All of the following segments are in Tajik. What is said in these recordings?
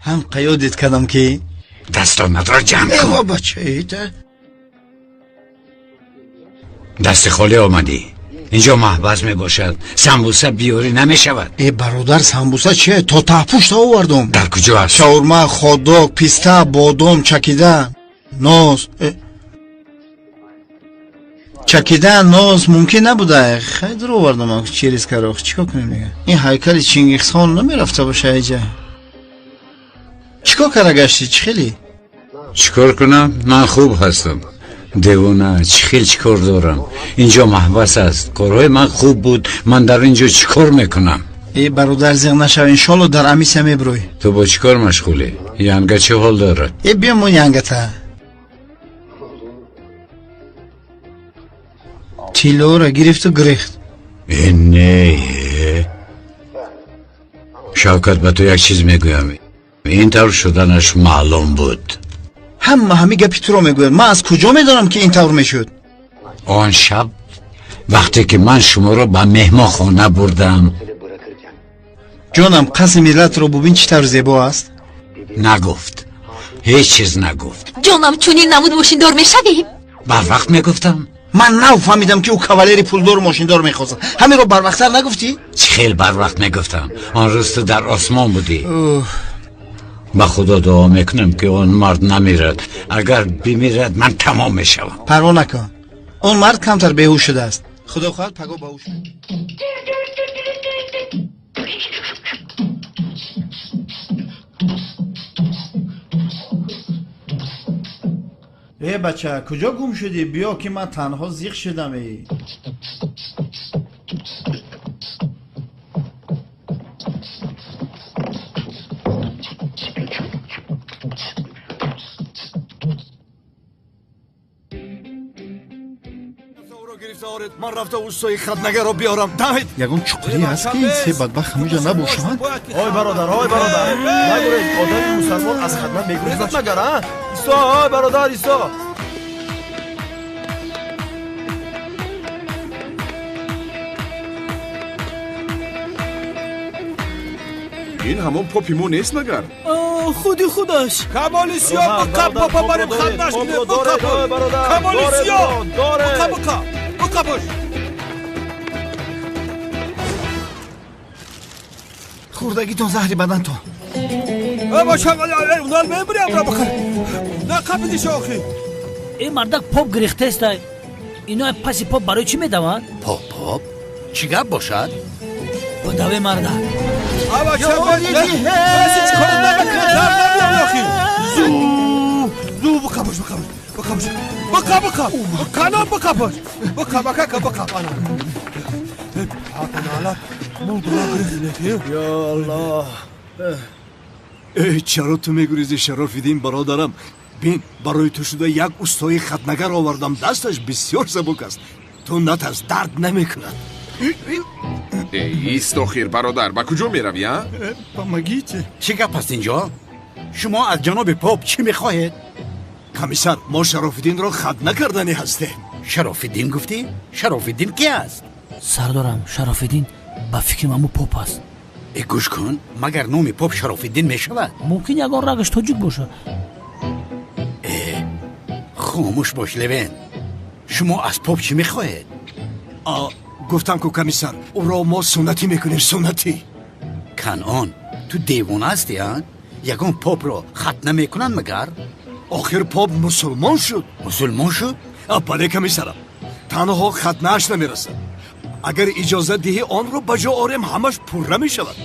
Ҳам қаёдит кардам ки дастонатро ҷамъ кун. Эва бачаита. Дасти холӣ омадӣ. Инҷо маҳбас мебошад. Самбуса биёрӣ намешавад. Э бародар, самбуса чие? То таҳпушта овардум. Дар куҷо аст? Шаурма, хот-дог, писта, бодом, чакида, ноз. Чакида ноз мумкин набуда. Хай дур овардум через карох. Чикор кунем дига? Ин ҳайкали Чингизхон намерафта боша иҷа. Чикор кара гаштӣ? Чӣ хели? Чикор кунам? Ман хуб ҳастам. Девона, чӣ хел чикор дорам? Инҷо маҳбас аст. Корҳои ман хуб буд. Ман дар инҷо чикор мекунам? Э бародар, зиқ нашав, иншолло дар амисия мебурӯй. Ту бо чикор машғулӣ? Янга чӣ ҳол дорад? Э биё мо янгата. Тиллоро гирифту гирехт. Э не. Шавкат, ба ту як чиз мегӯям. Ин тавр шуданаш маълум буд. Ҳама ҳами гапи туро мегӯяд. Ман аз куҷо медонам ки ин тавр мешуд? Он шаб вақте ки ман шуморо ба меҳмонхона бурдам. Ҷонам, қасри миллатро бубин, чӣ тавр зебо аст. Нагуфт, ҳеҷ чиз нагуфт. Ҷонам, чунин намуд мошиндор мешавем. Барвақт мегуфтам. Ман нав фаҳмидам ки ӯ кавалери пулдору мошиндор мехостад. Ҳаминро барвақттар нагуфтӣ? Чӣ хел барвақт мегуфтам? Он рӯз ту дар осмон будӣ. Ба худо дуо мекунам ки он мард намирад. Агар бимирад, ман тамом мешавам. Парво накун, он мард камтар беҳуш шудааст. Худо хоҳад паго ба ҳуш. Э бача, куҷо гум шудӣ? Биё ки ман танҳо зиқ шудам. Э ман рафта устои хатнагарро биёрам. Давид, ягон чуқурӣ ҳаст ки ин се бадбахт ҳамуҷа набошанд? Ой бародар, ой бародар, нагурез. Одами мусалмон аз хатна мегурезад магар, а? Исо, ой бародар, Исо. Ин ҳамон попи мо нест магар? Худи худаш. Камоли сиёҳ, биқап, папа, барем хатнаш кунем. Биқап, камоли сиёҳ, биқа, биқа, биқапаш. Хӯрдагитон заҳри бадантон. Унал мебурям ра бихар. Нақапидиш охи. Э мардак поп гирехтеста. Ино паси поп барои чӣ медаванд? Поп, поп? Чӣ гап бошад? Бодаве мардак. Зу биқапаш, биқапаш, биқапаш, биқа, биқа, канам биқапаш, биқа, бакака биқап. Ана папаналат мурдула гирехт. Ё Аллоҳ! Э, чаро ту мегурезӣ, Шарофиддин бародарам? Бин, барои ту шуда як устои хатнагар овардам. Дасташ бисёр сабук аст. Ту натарс, дард намекунад. Ист охир, бародар, ба куҷо меравӣ, а? Помогите. Чӣ гап аст инҷо? Шумо аз ҷаноби поп чӣ мехоҳед? Комиссар, мо Шарофиддинро хат накарданӣ ҳастем. Шарофиддин гуфтӣ? Шарофиддин ки аст? Сардорам, Шарофиддин ба фикри мамо поп аст. Э гӯш кун, магар номи поп Шарофиддин мешавад? Мумкин ягон рагаш тоҷик бошад. Э, хомӯш бош, Левен. Шумо аз поп чӣ мехоҳед? Гуфтам ку комиссар, ӯро мо суннатӣ мекунем, суннатӣ. Канъон, ту девона ҳастӣ, а? Ягон попро хат намекунанд магар? Охир поп мусулмон шуд. Мусулмон шуд? Бале комиссарам, танҳо хатнааш намерасад. Агар иҷозат диҳӣ, онро ба ҷо орем, ҳамаш пурра мешавад.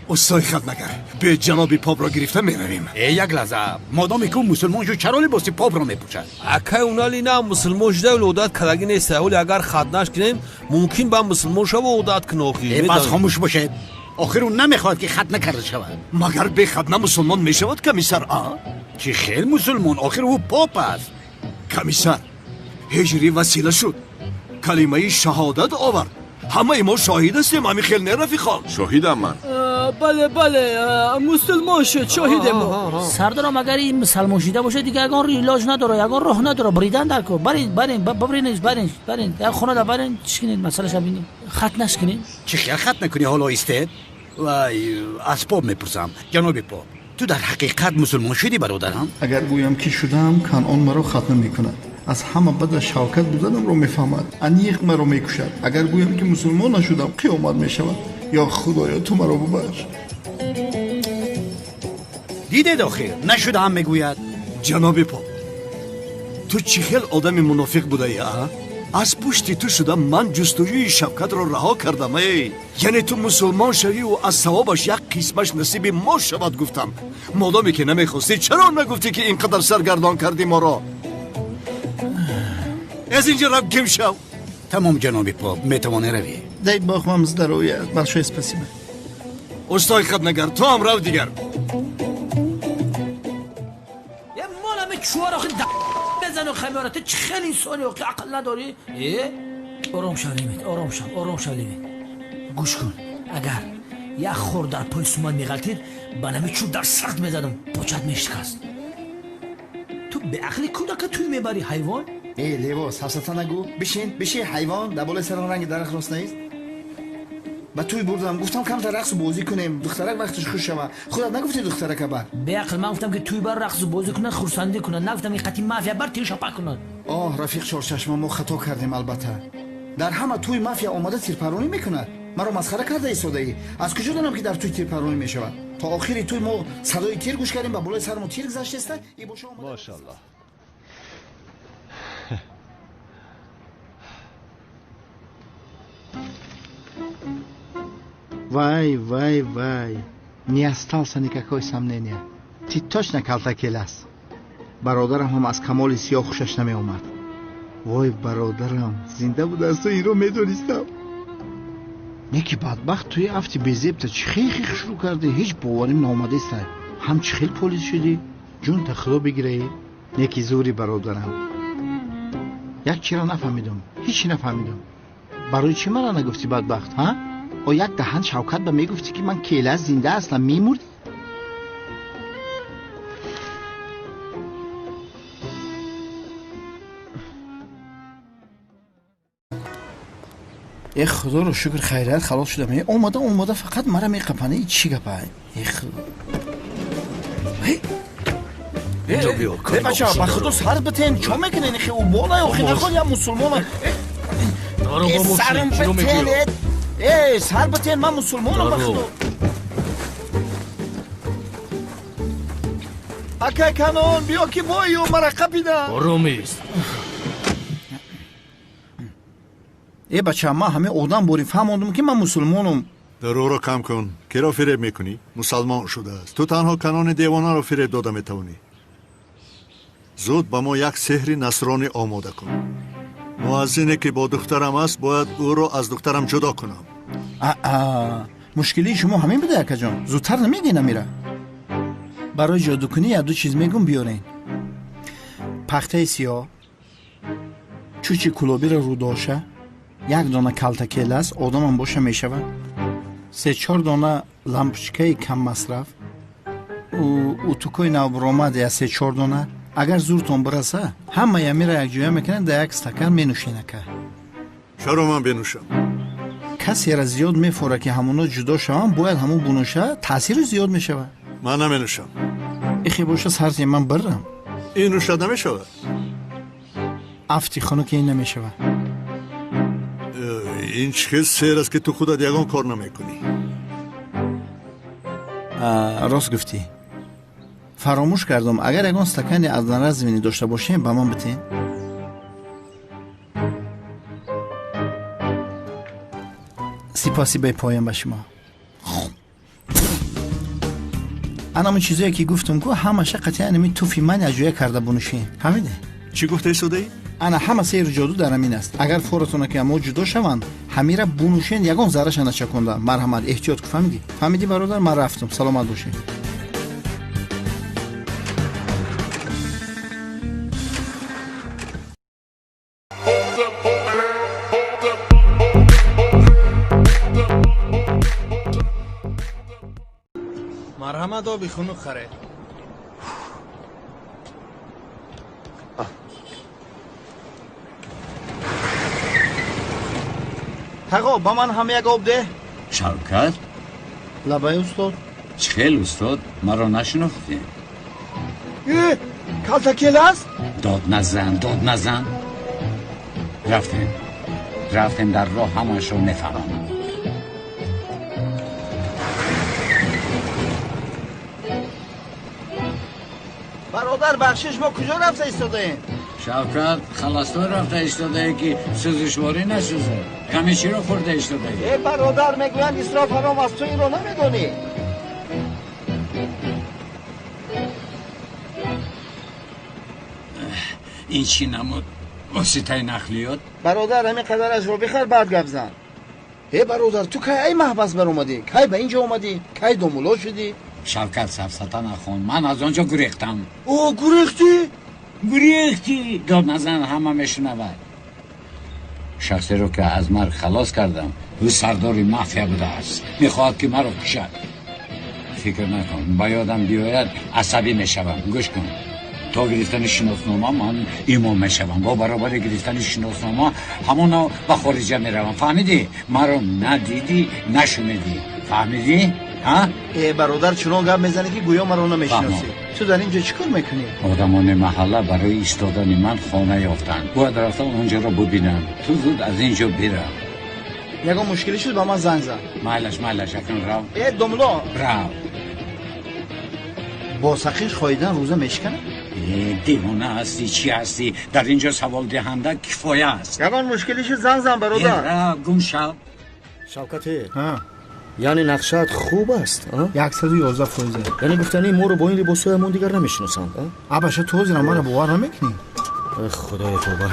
Устои хатнагар, бе ҷаноби попро гирифта меравем. Э як лаҳза, модоме ки ӯ мусулмон шуд, чаро либоси попро мепӯшад? Акай, унали на мусулмон шуда, вале одат кардагӣ нест. Ҳоли агар хатнаш кунем, мумкин ба мусулмон шава, одат кун охир. Э бас, хомӯш бошед. Охир ӯ намехоҳад ки хатна карда шавад. Магар бе хатна мусулмон мешавад, комиссар, а? Чӣ хел мусулмон? Охир ӯ поп аст. Комиссар, ҳиҷрӣ васила шуд, калимаи шаҳодат овард. Ҳамаи мо шоҳид ҳастем, ҳамин хел не, рафиқон? Шоҳидам ман. Бале, бале, мусулмон шуд, шоҳидем мо. Сардорам, агар ин мусалмон шида бошад, дигар ягон илоҷ надорад, ягон роҳ надорад. Бридан дар кор. Барин, барин, бибринед, барин, барин. Як хонада барин, чӣ кунед, масъалаша бинед. Хат нашкунед. Чӣ хел хат накунӣ? Ҳоло истед. Вай, аз поп мепурсам. Ҷаноби поп, Ту дар ҳақиқат мусулмон шудӣ, бародарам? Агар гӯям ки шудам, Канъон маро хатна мекунад. Аз ҳама бада Шавкат буданамро мефаҳмад, аниқ маро мекушад. Агар гӯям ки мусулмон нашудам, қиёмат мешавад. Ё Худоё, ту маро бубахш. Дидед охир, нашудаам мегӯяд. Ҷаноби поп, ту чӣ хел одами мунофиқ будаӣ, а? Аз пушти ту шуда ман ҷустуҷӯи Шавкатро раҳо кардам. Эй, яъне ту мусулмон шавиву аз савобаш як қисмаш насиби мо шавад гуфтам. Модоме ки намехостӣ, чаро нагуфтӣ ки ин қадар саргардон кардӣ моро? Аз инҷа рав, гим шав. Тамом, ҷаноби поп, метавонӣ равӣ. Дай бог вам здоровья, большое спасибо. Устои хатнагар, ту ҳам рав дигар. Чуар охи бизан و خمیاره. تو چه خیلی انسانی охи عقل نداری؟ آرام شو لیمت، آرام شو، آرام شو لیمت. گوش کن، اگر یک خور در پای سومن میغلطید، به نمی چوب در سخت میزدم، پاچت میشکست. تو به عقل کودک توی میبری حیوان؟ ای لیو، سفسطه نگو، بشین، بشین حیوان، در بالای سر رنگ درخت راست نیست؟ ба туй бурдам, гуфтам камтар рақсу бозӣ кунем, духтарак вақташ хуш шава. Худат нагуфти духтарака бар? Беақл, ман гуфтам ки туй бар рақсу бозӣ кунад, хурсандӣ кунад, нагуфтам ки қатъи мафия бар тир шапа кунад. Оҳ, рафиқ Чорчашма, мо хато кардем албатта. Дар ҳама туй мафия омада тирпаронӣ мекунад. Маро масхара карда истодаӣ. Аз куҷо донам ки дар туй тирпаронӣ мешавад? То охири туй мо садои тир гӯш кардем, ба болои сармо тир гузаштеста, и боша омада. Машаллоҳ. Вай, вай, вай, не остался никакой сомнения. Ты точно калтакелас. Бародарам ҳам аз Камоли Сиёҳ хушаш намеомад. Вой, бародарам, зинда буда аз ту инро медонистам. Неки бадбахт, туи афти безебта чӣ хел хушрӯ кардӣ, ҳеҷ боварим наомадеста. Ҳам чӣ хел полис шудӣ? Ҷунта худо бигираӣ. Неки зури бародарам. Як чиро нафаҳмидам, ҳеҷ нафаҳмидам. Барои чӣ мара нагуфтӣ бадбахт, ҳа? О як даҳан Шавкат ба мегуфтӣ ки ман келас зинда ҳастам, мемурдӣ? Э худоро шукр, хайрият халос шудам. Омада омада фақат мара меқапана. И чӣ гапа? Э худо. Э бача, ба худо сар битен, чо мекунен? Хе уболай охи наход я мусулмона. Сарм битен. Э, сар битен, ман мусулмонам ба худо. Акай Канон, биё ки бою мара қапида. Оромист. Э бача, ман ҳаме одам борим фаҳмондум ки ман мусулмонам. Дароро кам кун. Киро фиреб мекунӣ? Мусалмон шудааст. Ту танҳо Канони девонаро фиреб дода метавонӣ. Зуд ба мо як сеҳри насронӣ омода кун. Муаззине ки бо духтарам аст, бояд ӯро аз духтарам ҷудо кунам. Аа, мушкилии шумо ҳамин буда, акаҷон. Зудтар намегӣ намира. Барои ҷодукунӣ як ду чиз мегум, биёрен. Пахтаи сиёҳ, чӯчи кулобиро рӯдоша, як дона калтакелас, одамам боша мешавад, се-чор дона лампочкаи каммасраф, утукои навбуромад я се-чор дона. Агар зуртон бираса, ҳама ямира якҷоя мекунед, дар як стакан менӯшен, ака. Чаро ман бенӯшам? Касера зиёд мефора ки ҳамоно ҷудо шаванд, бояд ҳамон бунӯша, таъсиру зиёд мешавад. Ман наменӯшам. Ихе боша сарти ман бирам. Ин нӯшад намешавад. Афти хунук ин намешавад. Ин чӣ хел сер аст ки ту худат ягон кор намекунӣ? Рост гуфтӣ. Фаромӯш кардам, агар ягон стакани аз наразвини дошта бошем, ба ман битен. Сипоси бепоён ба шумо. Анамон чизое ки гуфтам ку, ҳамаша қатъиян ами туфи ман якҷоя карда бунӯшем. Фаҳмидӣ? Чӣ гуфта истодаӣ? Ана ҳама сеҳру ҷоду дар ҳамин аст. Агар форатона ки мо ҷудо шаванд, ҳамира бунӯшен, ягон зарраша начаконда. Марҳамат, эҳтиёт ку, фаҳмидӣ? Фаҳмидӣ бародар, ман рафтам. Саломат бошед. Марҳамат, оби хунук харед. Тағо, ба ман ҳам як об деҳ. Шавкат? Лабай, устод. Чхел, устод, маро нашинохтӣ? Э, калтакелас? Дод назан, дод назан. Рафтем. Рафтем, дар роҳ ҳамашро мефаҳмам. Бародар, бахшиш, мо куҷо рафта истодаем? Шавкат, халастой рафта истодае, ки сӯзишворӣ насӯзад. Каме чиро хӯрда истодаӣ? Э, бародар, мегӯянд исроф ҳаром аст, ту инро намедонӣ? Ин чӣ намуд? Воситаи нақлиёт? Бародар, ҳамин қадарашро бихар, баъд гап зан. Э, бародар, ту кай ай маҳбас баромадӣ? Кай ба ин ҷо омадӣ? Кай домулло шудӣ? Шавкат, сафсата нахон, ман аз он ҷо гурехтам. О, гурехтӣ? Гурехтӣ! Дод назан, ҳама мешунавад. Шахсеро ки аз марг халос кардам, ӯ сардори мафия будааст, мехоҳад ки маро кушад. Фикр накун, ба ёдам биёяд, асабӣ мешавам. Гӯш кун, то гирифтани шиноснома ман имом мешавам. Бо баробари гирифтани шиноснома ҳамоно ба хориҷа меравам. Фаҳмидӣ? Маро надидӣ, нашунидӣ. Фаҳмидӣ? Э, бародар, чунон гап мезанӣ, ки гӯё маро намешиносӣ. Ту дар ин ҷо чӣ кор мекунӣ? Одамони маҳалла барои истодани ман хона ёфтанд. Бояд рафта онҷоро бубинам. Ту зуд аз ин ҷо бирав. Ягон мушкилӣ шуд, ба ман занг зан. Майлаш, майлаш, акнун рав. Э, домулло, рав. Бо сақиш хоҳидан рӯза мешиканад? Э, девона ҳастӣ, чӣ ҳастӣ? Дар ин ҷо саволдиҳанда кифоя аст. Ягон мушкилӣ шуд, занг зан, бародар. Э, рав, гум шав. Шавкате, яъне нақшаат хуб аст? 111%. Яъне гуфтанӣ, моро бо ин либосҳоямон дигар намешиносанд? Абаша, ту ҳозира маро бовар намекунӣ? Худои тавба.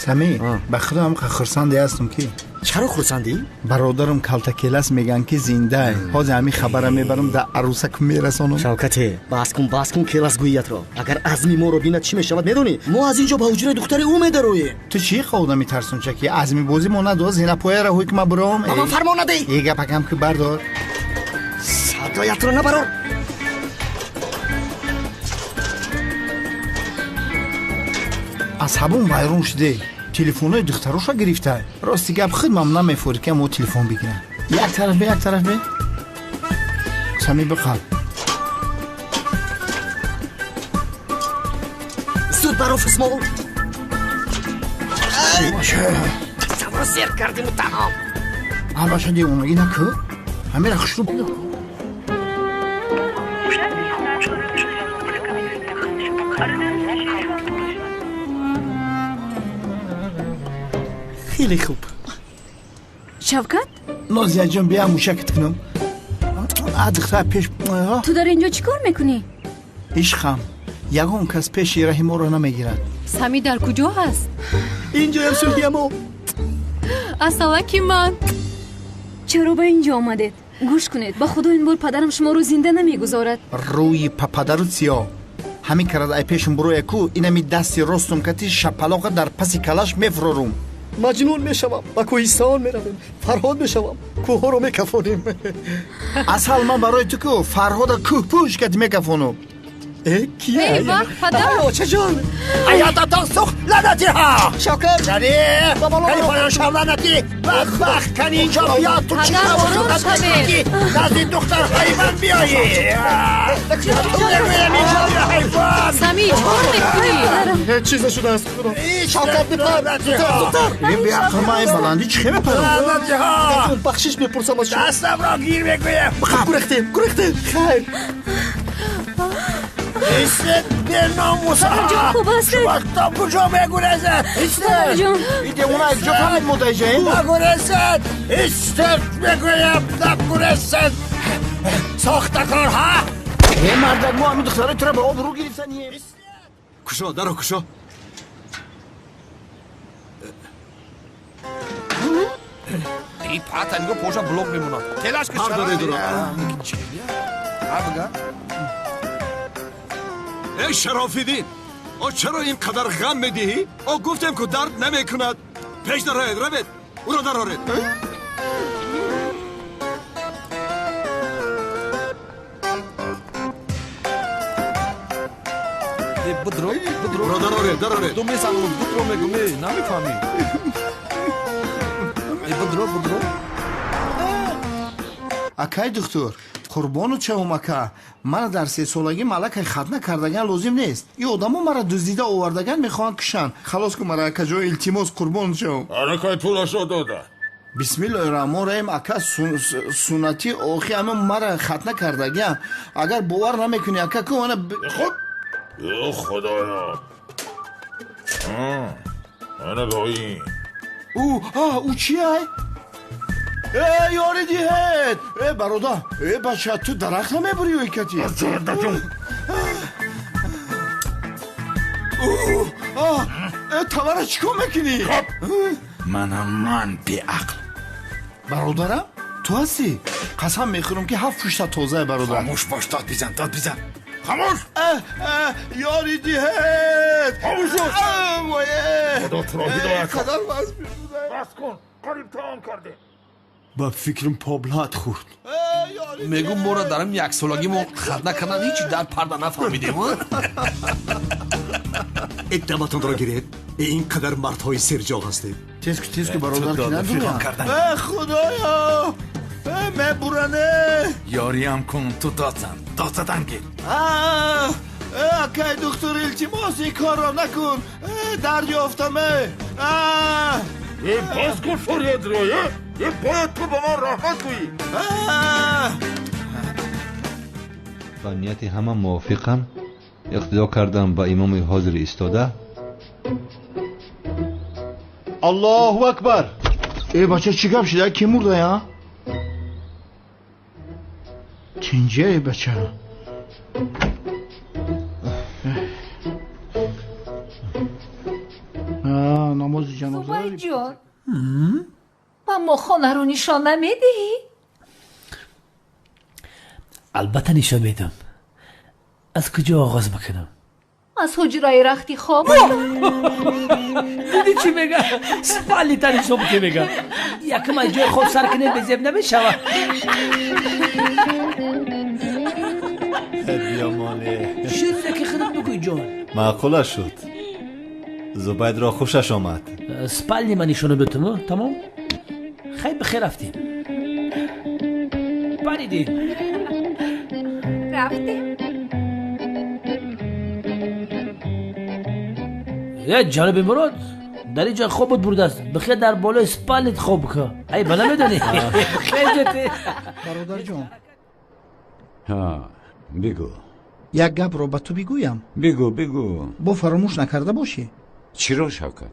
Сами, ба худо ҳам хурсанде ҳастам, ки Чаро хурсандӣ? Бародарам калтакелас мегӯянд, ки зиндае. Ҳозир ҳамин хабара мебарам, дар арӯсак мерасонам. Шавкате, бас кун, бас кун келасгӯиятро. Агар Азми моро бинад, чӣ мешавад, медонӣ? Мо аз ин ҷо ба ҳуҷраи духтари ӯ медароем. Ту чӣ одами тарсончаки? Азми бозӣ мо надо зинапояра ҳукма буром. Ба ман фармон надиҳ. Е, гапакам ки бардор. Садоятро набарор. Асабон вайрон шуде, телефонҳои духтароша гирифта. Рости гап, худмам намефорид, ки мо телефон бигирам. Як тараф бе, як тараф бе. Сами, биқал. Зуд баро, фусмол. Дастамро зер кардиму тамом. Абаша, девонагӣ накӯ, ҳамера хушрӯ. Хеле хуб. Шавкат? Нозияҷон, бия, мушакат кунам. А, духтар пеш. Ту дар ин ҷо чӣ кор мекунӣ? Ишқам, ягон кас пеши раҳи моро намегирад. Сами дар куҷо ҳаст? Инҷоям, сулҳиямо. Асалаки ман, чаро ба ин ҷо омадед? Гӯш кунед, ба худо, ин бор падарам шуморо зинда намегузорад. Рӯи пападару сиёҳ ҳамин карад. Ай пешум буроя ку, инами дасти ростум кати шапалоқа дар паси калаш мефурорум. Маҷнун мешавам, ба кӯҳистон меравем, Фарҳод мешавам, кӯҳҳоро мекафонем. Асал, ман барои ту ку Фарҳода кӯҳпӯш кати мекафонум. Э, кия? Эй, вах, падар! Очаҷон! Ҳаётатон сӯхт, лаънатиҳо! Шавкат! Кани, кани, поён шав, лаънатӣ! Бадбахт, кани инҷо биё, ту чӣ Падар, ором шавед. Назди духтарҳои ман биёӣ! Ту мегӯям, инҷо биё, ҳайвон! Сами, чӣ кор мекунӣ? Ҳеҷ чиз нашудааст, худо. Шавкат, бипар! Зудтар, зудтар! Ин беақл, ман ин баландӣ чӣ хе мепарам? Лаънатиҳо! Бахшиш мепурсам аз шумо. Дастамро гир, мегӯям! Гурехтем, гурехтем, хайр. Истед, беномусҳо! Падарҷон, хуб ҳастед? Шумо то куҷо мегурезед? Истед! Падарҷон! Ин девона аз ҷо фаҳмид модаҷаем. Нагурезед! Истед, мегӯям, нагурезед! Сохтакорҳо! Е, мардак, мо ҳамин духтарои тура ба обрӯ гирифтанием. Кушо, даро кушо. И пата нигоҳ, поша блок мемонад. Телаш ки. Ҳар доред уро. Ҳа, бага. Эй, Шарофиддин, о чаро ин қадар ғам медиҳӣ? О, гуфтем ку, дард намекунад. Пеш дароед, равед, ӯро дароред. Э, бидро, бидро. Ӯро дароред, дароред. Ту месанам, бидро мегум, э, намефаҳмӣ. Э, бидро, бидро. Акай духтур, қурбону чавум ака, мана дар сесолагӣ малакай хатна кардаган лозим нест. И одамо мара дуздида овардаган, мехоҳанд кушанд. Халос кун мара, акаҷон, илтимос, қурбону чавум. Алакай пулашо дода. Бисмиллоҳи раҳмон раҳим, ака, суннатӣ охи ама мара хатна кардагиам. Агар бовар намекунӣ, ака, ку ана хуб. Ё худоё, ана бо ин. Ӯ ӯ чи ай? Э, ёри диҳед! Э, бародар, э, бача, ту дарахт намебурӣ ё икати? Э, тавара чӣ кор мекунӣ? Манам ман беақл. Бародарам, ту ҳастӣ? Қасам мехӯрам, ки ҳафт пушта тозае, бародар. Хомӯш бош, дод бизан, дод бизан. Хомӯш! Ёри диҳед! Хомӯш бош! Худо туро ҳидоят кунад. Қадар вазм. Бас кун, қариб таом кардем. Ба фикрам поблат хӯрд. Мегум, моро дар ин яксолагимо хатна кардан, ҳеҷ дар парда нафаҳмидем. Эттаматонро гиред, ин қадар мардҳои серҷоғ ҳастед. Тез ку, тез ку, бародар, ки надурам. Э, худоё, э, мебуране. Ёриам кун, ту дод зан, дод задан гир. Э, акай духтур, илтимос, ин корро накун. Э, дард ёфтам, э. Э, бас кун фарёдро, э. Э, бояд ту ба ман раҳмат гӯӣ. Ба нияти ҳама мувофиқам. Иқтидо кардам ба имоми ҳозири истода. Аллоҳу акбар! Э, бача, чӣ гап шуда? Ки мурда, я? Тинҷа, э, бача. Намози ҷаноза. Зубайрҷон, ба мо хонаро нишон намедиҳӣ? Албатта нишон медам. Аз куҷо оғоз бикунам? Аз ҳуҷраи рахти хоб. Диди чӣ мега? Спалита нишон бите мега. Якм аз ҷои хоб сар кунед, безеб намешава. Биёмоне. Ширине ки худат бигӯй, ҷон. Маъқула шуд. Зубайдро хушаш омад. Спални ма нишона битум, тамом? Хай, бихер, рафтем. Паридем. Рафтем. Э, ҷаноби Мурод, дар ин ҷо хоб буд, бурдааст. Бихер, дар болои спалнит хоб ка. Ай, ба намедонӣ? Бародарҷон. Ҳа, бигӯ. Як гапро ба ту бигӯям. Бигӯ, бигӯ. Бо фаромӯш накарда бошӣ. Чиро, Шавкат?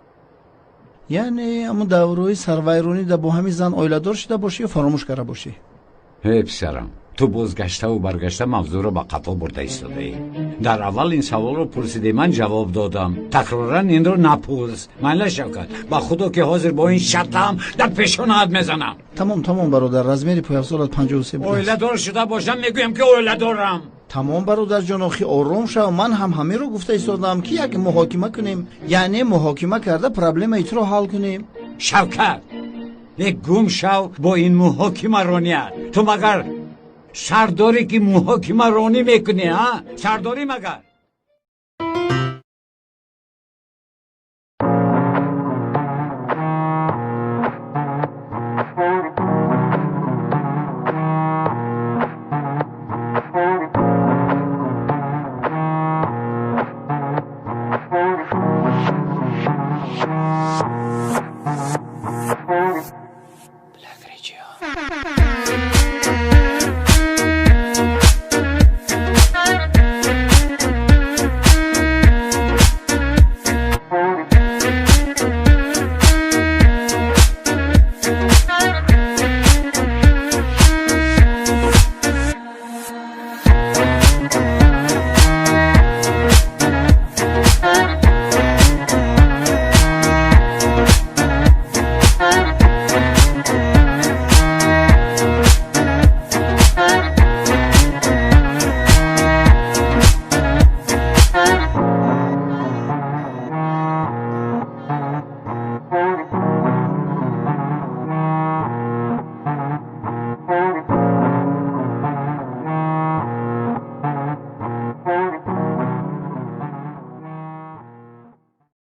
Яъне ҳамун даврои сарвайронӣ да бо ҳамин зан оиладор шуда бошӣ ё фаромӯш карда бошӣ? Э, писарам, ту бозгаштаву баргашта мавзӯъро ба қафо бурда истодаӣ. Дар аввал ин саволро пурсидӣ, ман ҷавоб додам. Такроран инро напурс. Майла, Шавкат, ба худо ки ҳозир бо ин шартаам дар пешонаат мезанам. Тамом, тамом, бародар, размери пойафзолат 53 будааст. Оиладор шуда бошам, мегӯям ки оиладорам. Тамом, бародарҷон, охи ором шав. Ман ҳам ҳаминро гуфта истодам, ки як муҳокима кунем, яъне муҳокима карда проблемаи туро ҳал кунем. Шавкат, е, гум шав бо ин муҳокимароният. Ту магар сардоре ки муҳокимаронӣ мекунӣ, а? Сардорӣ магар?